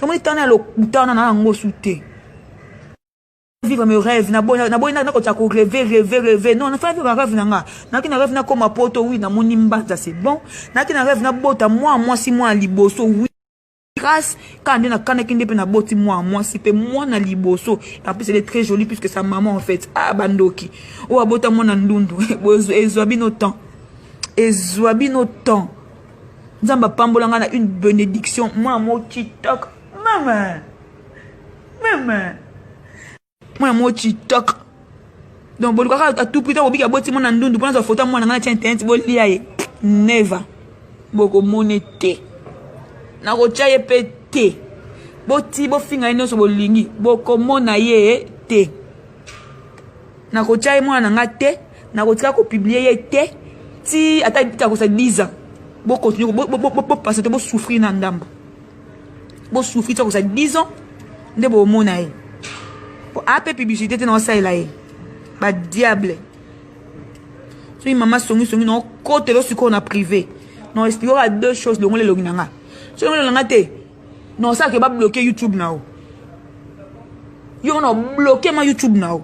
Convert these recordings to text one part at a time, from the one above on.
Somoni tana ya lokuta wana na yango su te. Vivre mes rêves, na boyi na boyi na ko ko rêver rêver rêver. Non, na fa vivre rêve na nga. Na ki na rêve na koma poto, oui, na moni mbanza c'est bon. Na ki na rêve na bota moi mwasi moi liboso, oui. Grâce kaka nde nakanaki nde mpe naboti mwana mwasi mpe mwana liboso. En plus, elle est très jolie puisque sa maman, en fait, ah, bandoki oyo abota mwana ndundu, ezwa bino temps, ezwa bino temps. Nzambe apambola ngai na une bénédiction, mwana mo kitoko, mama mama, mwana mo kitoko. Donc bolukaka à tout prix ntango obiki aboti mwana ndundu mpona zwa foto ya mwana ngai na tia internet, bolia ye. Never, bokomone te, nakotya ye mpe te. Boti bofinga ye nyonso bolingi, bokomona ye te. Nakotya ye mwana na nga te, nakotika kopublier ye te ti ata takosa 10 ans. Bocontinue bopasa te, bosouffrir na ndambo, bosouffrir ti akosa 10 ans nde bomona ye. Po ape publicité te, naosalela ye badiable. Soki mama songisongi, naokotela sikoyo na privé, na explique kaka deux choses: longola elongi na nga. Soki longola na nga te, na osalaka babloquer YouTube na yo, yo na obloquer ma YouTube na yo,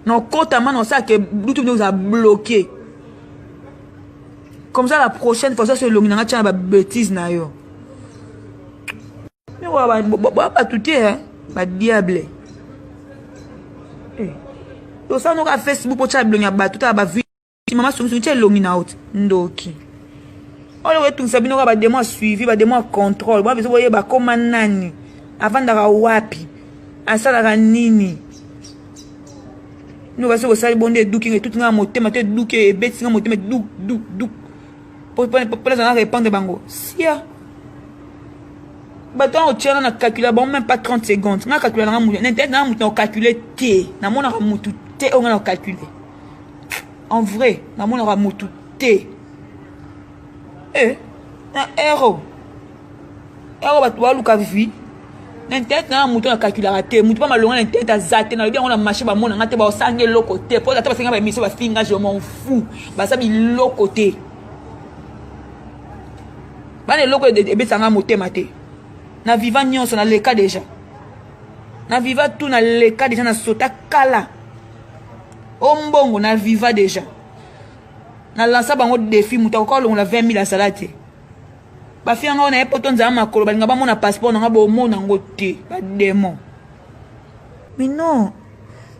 na okotama, na osalaka YouTube nde ozala bloqué. Comme ça, la prochaine fois, so elongi na nga, tia na babêtise na yo. Bato te, badiable tosala noka Facebook, otya bilongi ya bato, tala bavi. Mama songisongi, tia elongi na yo te, ndoki oyo etungisa bino kaka. Bademo ya suivi, bademo ya contrôle, bona biso boyeba akoma nani, avandaka wapi, asalaka nini. Noka soki osali bonde, eduki nga, etuti nga motema te, eduki, ebeti nga motema, duk duk duk. Mpo nazala na répondre bango sia bato wana otiana na calcule bango même pas 30 secondes. Nga calcule nanga mutu na internet, nanga mutu na ocalcule te, namonaka mutu te oyo nga na ocalcule. En vrai, namonaka mutu te e na ero ero bato baluka vie na internet. Nanga mutu na calculaka te, mutu mpa malonga na internet aza te. Nalobi yango na marché, bamona nga te, baosanga eloko te. Po ata basenga baémission, bafinga, je m'en fous. Baza biloko te, bana eloko ebetanga motema te. Na viva nyonso, naleka déjà, na viva tout, naleka déjà, na sota kala o mbongo, na viva déjà, na lansa bango défi. Moto akoka olongola 20 000 asala te. Bafi yango na ye poto nzala makolo, balinga bamona passeport nanga, bomona yango te, badémon. Mais non,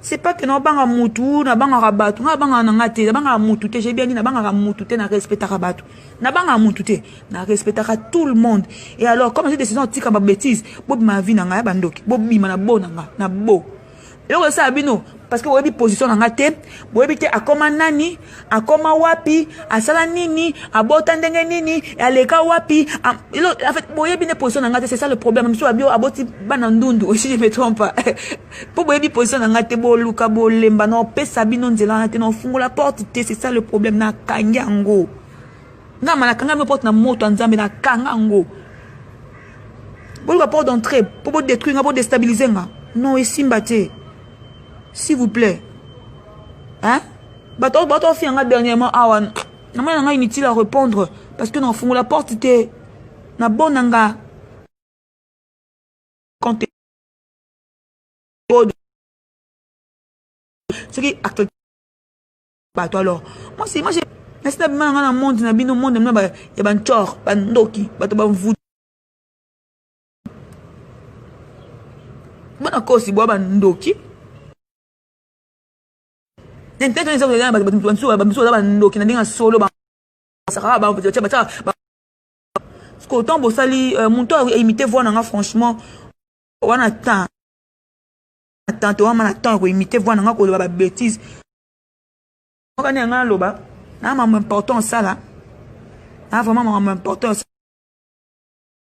c'est pas que nabanga mutu, nabangaka bato. Nga nabangaka na nga te, nabangaka mutu te. J'ai bien dit, nabangaka mutu te, narespectaka bato, nabangaka mutu te, narespectaka tout le monde. Et alors, comme j'ai décision otika babêtise, bobima vie na ngai ya bandoki, bobima na bo na nga na bo eloko esala bino, parce que boyebi position na nga te, boyebi te akoma nani, akoma wapi, asala nini, abota ndenge nini, aleka wapi. En fait, boyebi nde position na nga te, c'est ça le problème. Miso abi aboti bana ndundu, si je me trompe pas, mpo boyebi position na nga te. Boluka bolemba, na opesa bino nzela wana te, na ofungola porte te, c'est ça le problème. Nakangi yango ngama, nakanga bino porte na moto ya Nzambe, nakanga yango. Boluka porte d'entrée mpo bodétruire nga, bodéstabiliser nga, non, esimba te, s'il vous plaît, hein. Bato bato ofinga nga dernièrement awa, namoni na nga inutile à répondre, parce que nafungola porte te na bona nga compte. Soki actualité bato, alors moi c'est moi, j'ai nasi nabima na nga na monde na bino, monde na bino ya bantsor, bandoki, bato bamvu bana kosi bwa bandoki. Internet eza bato bamisu baza bandoki na ndenge ya solo, basaka batia. Parce que autant bosali moto aimite voix na nga, franchement, wana temps temps te, wana na temps ya koimite voix na nga, koloba babêtise okani yanga. Naloba na mambo important osala na vraiment makambo important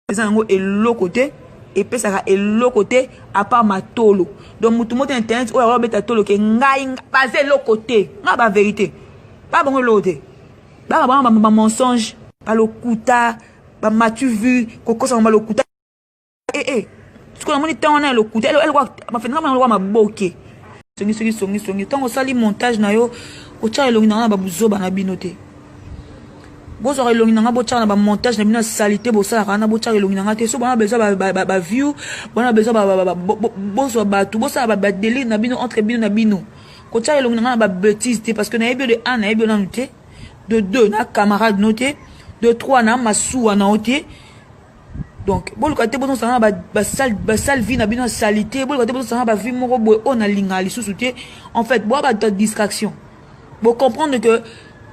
eza yango eloko te, epesaka eloko te à part matolo. Donc motu moko te internet oyo akobeta tolo ke ngai baza eloko te. Ngai bavérité baa bango eloko te, baka bango bamensonge, balokuta, bamatu vu kokosa bango balokuta. Ee, sikoyo namoni ntango wana ya lokuta mafendaka lokwa maboke, songi songi songi songi. Ntango osali montage na yo, otya elongi na nga na babuzoba na bino te. Bozwaka elongi na nga botyaka na bamontage na bino ya salite bosalaka wana, botyaka elongi na nga te. So bana besoin baview, bana besoin bozwa bato, bosala badelire na bino entre bino na bino. Kotyaka elongi na nga na babétise te, parce que nayebi yo de 1, nayebi yo nanu te, de 2, na camarade no te, de 3, na masuwa na yo te. Donc boluka te bozosala na basale vie na bino ya salite, boluka te bozosala na bavie moko boye oyo nalingaka lisusu te. En fait, boya bato ya distraction, bocomprendre que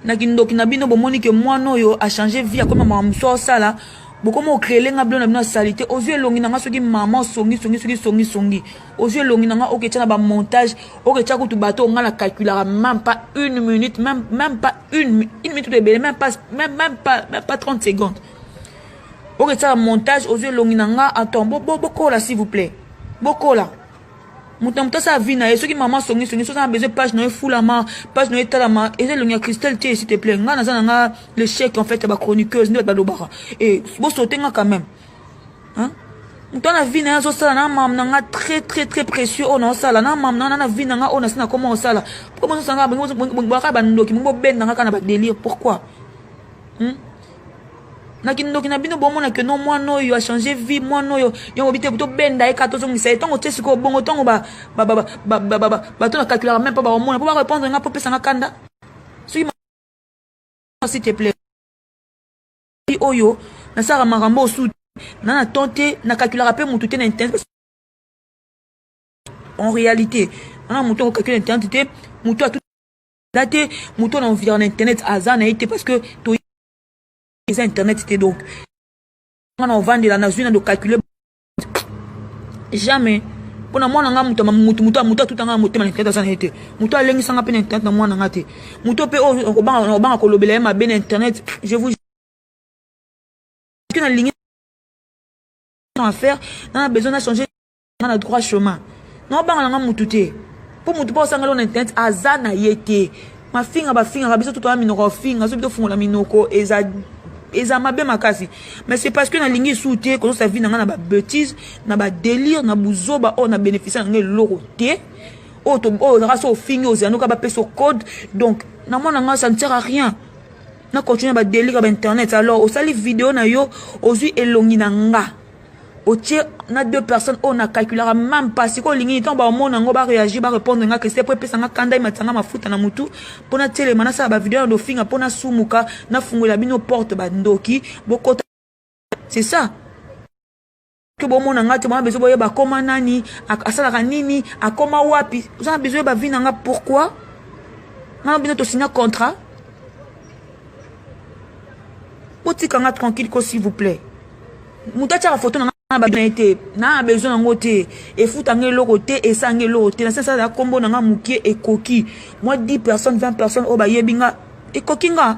na kindoki na bino bomoni ke mwana oyo achange vie, akomi makambo mosusu asala, bokoma ocréele nga bilo na bino ya salite. Ozwi elongi na nga, soki mama osongi songi, soki songi songi, ozwi elongi na nga, oketya na bamontage, oketya kutu bato nga na calculaka même pas une minute, même pas une minute ebele, même pas 30 secondes, oketya montage, ozwi elongi na nga. Attends, bokola, s'il vous plaît, bokola. Moto na moto asala vie na ye. Soki mama songi songi, soki na besoin page na yo efulama, page na yo etalama, eza elongi ya Christelle te, s'il te plaît. Nga naza na nga l'échec en fait ya bachroniqueuse nde bato balobaka e bosote nga quand même, hein? Moto wana, vie na ye azosala na mama na nga très très très précieux oyo naosala na mama na na vie na nga oyo nasi na koma osala. Pourquoi bozosanga baka bandoki mongi bobenda nga kaka na badélire? Pourquoi, Na kindoki na bino bomona ke no mwana oyo achange vie, mwana oyo yango bi te, tobenda ye kaka, tozongisa ye. Ntango tie sikoyo bongo, ntango bato na calculaka même mpo baomona mpo barépondre nga, mpo pesanga kanda. Soki, s'il te plaît, oyo nasalaka makambo osu na temps te, nakalkulaka mpe motu te na internet. En réalité, nana motu akocalcule internet te, motu atuda te, motu na envers na internet aza na ye te, parce que to eza internet te. Donc nga na ovandela nazwi na docalcule jamais mpona mwana nga. Moto motu motu motu atutanga motema na internet aza na ye te, motu alengisanga mpe na internet na mwana nga te, motu mpe oyo obanga kolobela ye mabe na internet. Je vous que nalingi à faire na besoin na changer na droit chemin, naobanga nanga mutu te, mpo mutu mpo osangala na internet aza na ye te. Mafinga bafingaka biso, totoya minoko, ofinga soki tofungola minoko eza mabe makasi. Mais c'est parce que nalingi esu te kozosa vie na ngai na babétise, na badélire, na buzoba oyo na bénéficie na ngai eloko te. Oyo ozalaka so ofingi, ozela noka bapesa code. Donc namona ngai, ça ne sert à rien na continue badélire ya bainternet. Alors osali video na yo, ozwi elongi na nga, otie na deux personnes oyo na calculaka même pas. Sikoyo olingi ntango baomona yango, baréagir, barépondre nga Christelle, mpo epesanga kanda, ematisanga mafuta na mutu mpo natelema nasala bavideo na dofinga, mpo nasumuka, nafungola bino porte, bandoki bokota. C'est ça ke bomona nga te. Bona besoin boyeba akoma nani, asalaka nini, akoma wapi. Oza na besoin oyeba vie na nga? Pourquoi nga na bino tosigna contrat? Botika nga tranquille ko, s'il vous plaît. Moto atiaka foto na nga na ye te, na besoin yango te, efutanga eloko te, esanga eloko te. Na sens ya nkombo na nga mokie ekoki mwa 10 personnes, 20 personnes oyo bayebi nga, ekoki nga.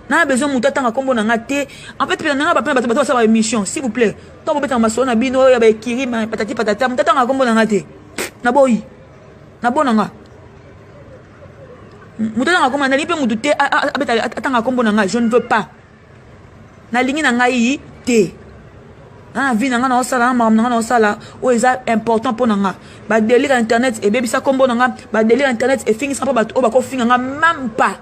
Na besoin moto atanga nkombo na nga te. En fait, mpe na nga bapena bato basala baémission, s'il vous plaît, ntango bobetaka masolo na bino oyo ya baekiri patati patata, moto atanga nkombo na nga te. Naboyi, nabona nga moto atanga nkombo. Nalingi mpe motu te atanga nkombo na nga, je ne veux pas. Nalingi na ngai te. Na vie na nga naosala, na makambo na nga naosala oyo eza important mpo na nga. Badélire ya internet ebebisa nkombo na nga, badélire ya internet efingisa mpo bato oyo bakofinga nga même pas,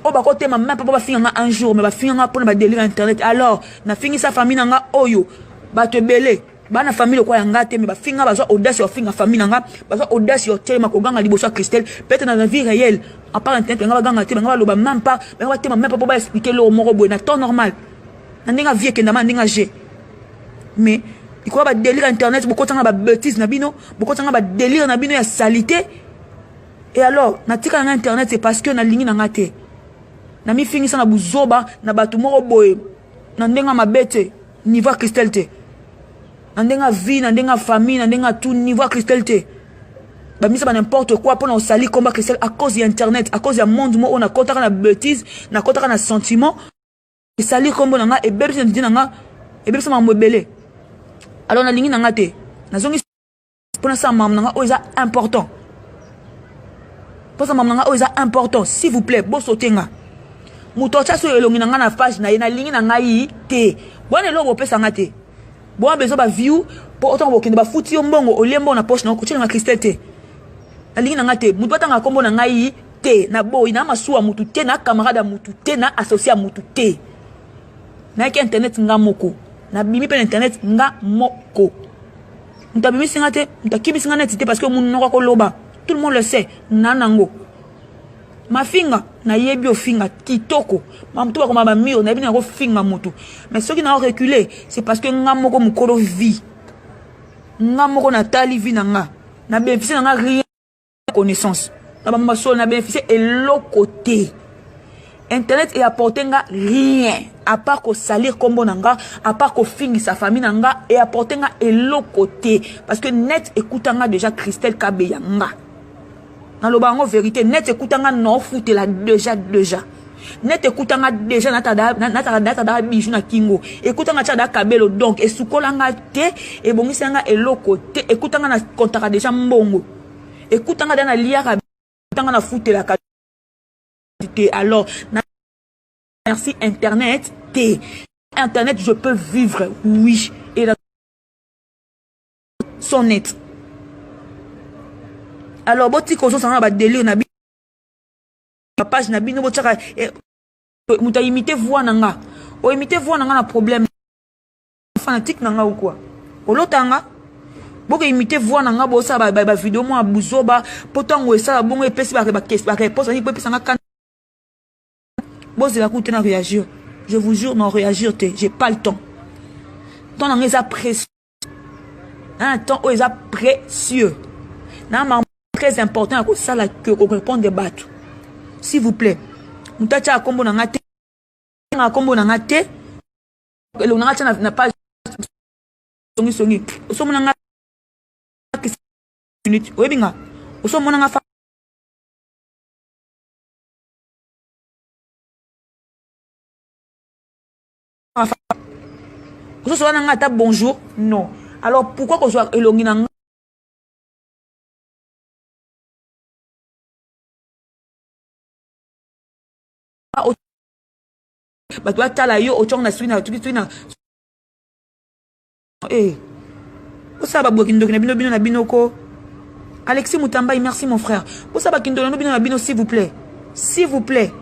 oyo bakotema même pas mpo bafinga nga un jour, mais bafinga nga mpona badélire ya internet. Alors nafingisa famille na nga oyo bato ebele bana famille lokola ya nga te, mais bafinga, bazwa audace ya kofinga famille na nga, bazwa audace ya kotelema koganga liboso ya Christelle. Peut-être na vie réelle, en part internet, banga baganga te, banga baloba même pas, banga batema même pas mpo baexpliquer eloko moko boye na temps normal, na ndenge vie ekendama, na ndenge age. Mais likola badélire internet, bokotanga babétise na bino, bokotanga badélire na bino ya salité. Et alors natika na nga internet, c'est parce que nalingi na nga te namifingisa na buzoba na bato moko boye na ndenge mabe te, niveau ya Christelle te, na ndenge ya vie, na ndenge ya famille, na ndenge ya tout, niveau ya Christelle te. Bamisa ba n'importe quoi mpona osali komba Christelle à cause ya internet, à cause ya monde mo oyo nakotaka na bétise, nakotaka na sentiment, esali kombo na nga, ebebisi identité na nga, ebebisa makambo ebele. Alors nalingi na nga te, nazongi mpo nasala makambo na nga oyo eza important, mposa makambo na nga oyo eza important. S'il vous plaît, bosote nga. Moto atya so elongi na nga na page na ye, nalingi na ngai te. Bwana eloko bopesa nga te, bona besoin baview mpo otango bokende bafuti yo mbongo, olie mbongo na poche na yo. Kotiela nga Christelle te, nalingi na nga te. Moto batanga nkombo na ngai te. te. Naboyi na masuwa mutu te, na camarade ya mutu te, na associé ya mutu te. Nayaki internet nga moko, nabimi mpe na internet nga moko. Moto abimisi nga te, moto akimisi nga neti te, parce que monoko akoloba, tout le monde le sait. Na nango mafinga, nayebi ofinga kitoko, mamutu bakoma bamur, nayebi na kofinga motu. Mais soki na reculer, c'est parce que nga moko mokolo vie, nga moko natali vie na nga, na bénéficie na nga rien, connaissance na bamama solo, na bénéficie eloko te. Internet eapporte nga rien à part kosalir nkombo na nga, à part kofingisa famille na nga. Eapporte nga eloko te, parce que net ekuta nga déjà Christelle Kabeya. Nga naloba yango vérité, net ekuta nga naofutela déjà. Net ekuta nga déjà nataka bijou na kingo, ekuta nga tia da kabelo. Donc esukola nga te, ebongisi nga eloko te. Ekuta nga na kontaka déjà mbongo, ekuta nga da naliaka, ekuta nga nafutelaka te. Alors na merci internet te. Internet, je peux vivre, oui, et son net. Alors botika ozosanga na badélire na bapage na bino. Botiaka moto aimite voix na nga, oimite voix na nga na problème fanatique na nga ou quoi, olotanga bokoimite voix na nga, bosala bavideo mwa buzoba. Mpo ntango esala bongo, epesi baréponse ani po epesanga kana. Bozela kutu te na réagir, je vous jure, non, réagir te, j'ai pas le temps. Temps na nga eza précieux, na temps oyo eza précieux, na ma très important ya kosala ke korépondre bato. S'il vous plaît, moto atia kombo na nga te, nga kombo na nga te, elongo na nga tia na page songisongi. Osomona nga minute, oyebi nga, osomona nga. Ozosola na nga ata bonjour, non. Alors pourquoi kozwa elongi na nga? Bato batala yo, otyongo na soki na soki na eh osala babwaki ndoki na bino, bino na bino ko. Alexis Mutambai, merci mon frère. Osala bakindoki na bino na bino, s'il vous plaît, s'il vous plaît,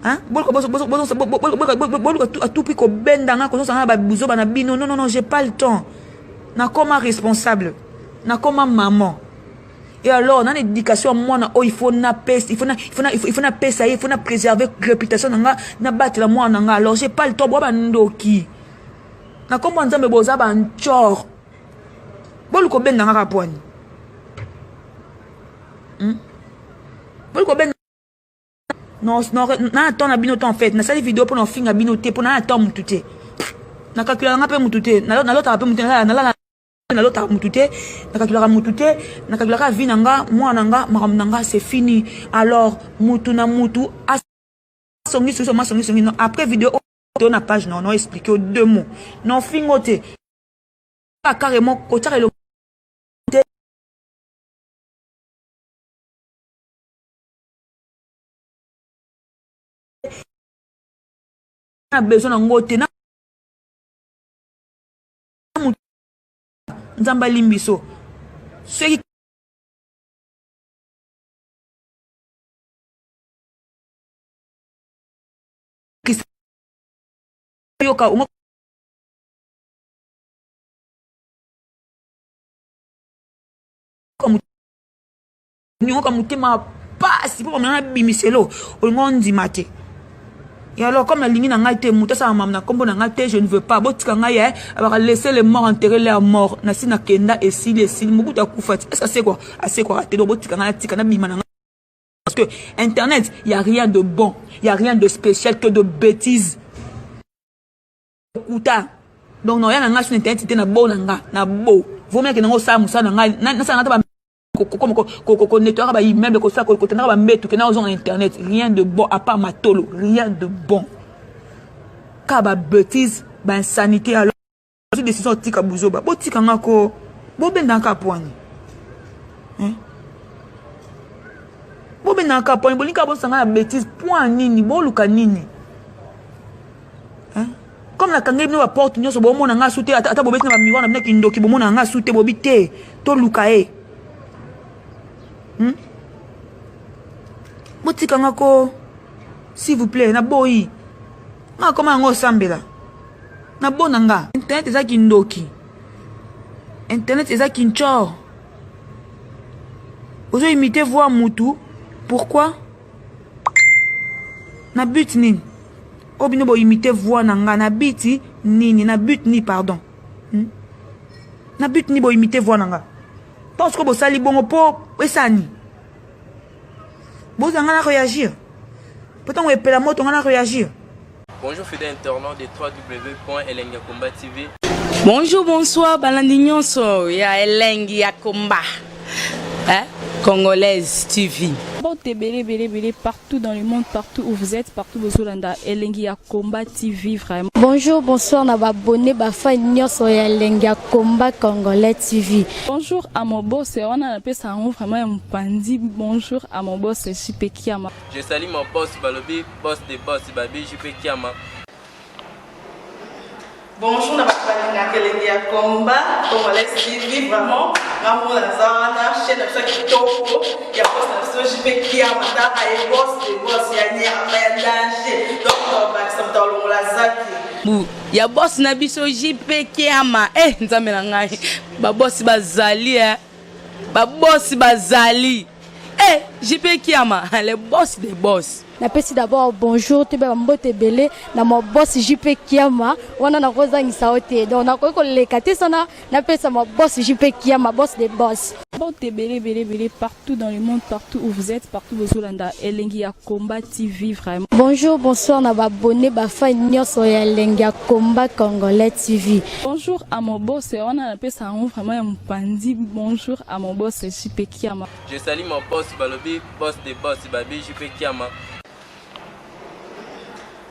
hein. Boluka atupi kobenda nga, kozosanga na babuzoba na bino. Non, non, non, j'ai pas le temps. Nakoma responsable, nakoma maman. Et alors na éducation ya mwana oyo, il faut napesa, il faut napesa ye, il faut na préserver réputation na nga, nabatela mwana na nga. Alors j'ai pas le temps. Bwa bandoki na kombo ya Nzambe, boza bancor. Boluka obenda nga kaka pwani, Boluka obenga non, non, na temps na bino te. En fait, nasali video mpo na ofinga bino te, mpo na na temps mutu te, nakalkulaka nga mpe mutu te, nalotaka mpe mutu te, nalala, nalotaka mutu te, nakalkulaka mutu te, nakalkulaka vie na nga, mwana na nga, makambo na nga, c'est fini. Alors mutu na mutu asongi songi, soma songi songi. Non, après video oyo na page, non, non, expliquer yo deux mots, non, fingo te carrément, kotiaka elongo te. Na besoin nango te. Na Nzambe alimbiso soki yoka nyoka motema pasi mpo bamona nabimiselo, olingo ondima te. Et alors, comme nalingi na ngai te moto asala mama na nkombo na ngai te, je ne veux pas. Botika ngai ye abaka, laisser les morts enterrer leur mort. Nasi nakenda, esili, esili. Mobutu akufa ti est ce asekwa? Asekwaka te. Donc botika ngai, natika, nabima na ngai, parce que internet, y a rien de bon, y a rien de spécial que de bêtises kuta. Donc naoya na ngai sur internet te, na bo na nga na bo vomiake nango, osala mosala na ngai, nasala nga ta konettoyaka baimmeuble, kosala kotandaka bambetu, kenda ozonga na internet. Rien de bon à part matolo, rien de bon, kaka babêtise, bainsanité. Alors décision otika buzoba, botika nga ko bobendaka pwani, bobendaka pwani, bolingi kaka bosanga na bêtise. Point nini boluka nini? Comme nakangeli bino baporte nyonso, bomona nga su te. Ata bobeti na bamiroir na bino kindoki, bomona nga su te. Bobi te, toluka ye. Botika nga ko, s'il vous plaît, naboyi. Nga koma yango osambela. Nabona nga. Internet eza kindoki. Internet eza kinchor. Ozo imiter voix mutu, pourquoi? Na but nini? Oyo bino bo imiter voix na nga na but nini? Na but nini, pardon? Na but nini bo imiter voix na nga? Ntango sikoyo bosali bongo mpo esani? Bozanga na réagir. Po ntango epela moto nga na réagir. Bonjour fidèles internautes de www.elengiyakomba TV. Bonjour, bonsoir, balandi nyonso ya Elengi ya Komba, hein? Congolaise TV. Mbote ebele ebele ebele partout dans le monde, partout où vous êtes, partout bozolanda Elengi ya Combat TV vraiment. Bonjour, bonsoir na ba abonné, ba fan nyonso ya Elengi ya Combat Congolais TV. Bonjour à mon boss, wana napesa yango vraiment ya mopandi. Bonjour à mon boss JP Kiama. Je salue mon boss Balobi, boss de boss Babi JP Kiama. Bonjour na bato balingaka Elengi ya Combat Congolais TV, vraiment ngambo naza wana, chaîne na biso ya kitoko ya boss na biso JP Kiama, taka ye boss de boss ya nyama ya danger, donc bakisa moto alongola zaki. Bu ya boss na biso JP Kiama, eh Nzambe na ngai, ba boss bazali, eh ba boss bazali, eh JP Kiama, le boss de boss. Napesi d'abord bonjour, toyeba mbote ebele na ma boss JP Kiama. Wana nakozangisa yo te, donc nakoki koleka te sana napesa ma boss JP Kiama, boss de boss. Mbote ebele ebele ebele partout dans le monde, partout où vous êtes, partout bozolanda Elengi ya Combat TV vraiment. Bonjour, bonsoir na ba abonné, ba fan nyonso ya Elengi ya Combat Congolais TV. Bonjour à mon boss, wana napesa yango vraiment ya mopandi. Bonjour à mon boss JP Kiama. Je salue mon boss Balobi, boss de boss Babi JP Kiama.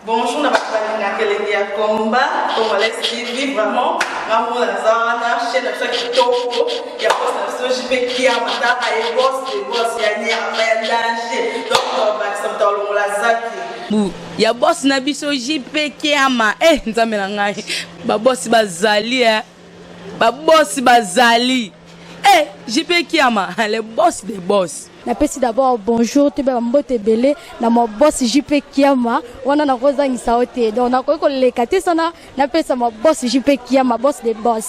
Bonjour na bato balingaka Elengi ya Combat Congolais TV, vraiment ngambo naza wana, chaîne na biso ya kitoko ya boss na biso JP Kiama, taka ye boss de boss ya nyama ya danger, donc bakisa moto alongola zaki. Bu ya boss na biso JP Kiama, eh Nzambe na ngai, ba boss bazali, eh ba boss bazali, eh JP Kiama, le boss de boss. Napesi d'abord bonjour, toyeba mbote ebele na ma boss JP Kiama. Wana nakozangisa yo te, donc nakoki koleka te sana napesa ma boss JP Kiama, boss de boss.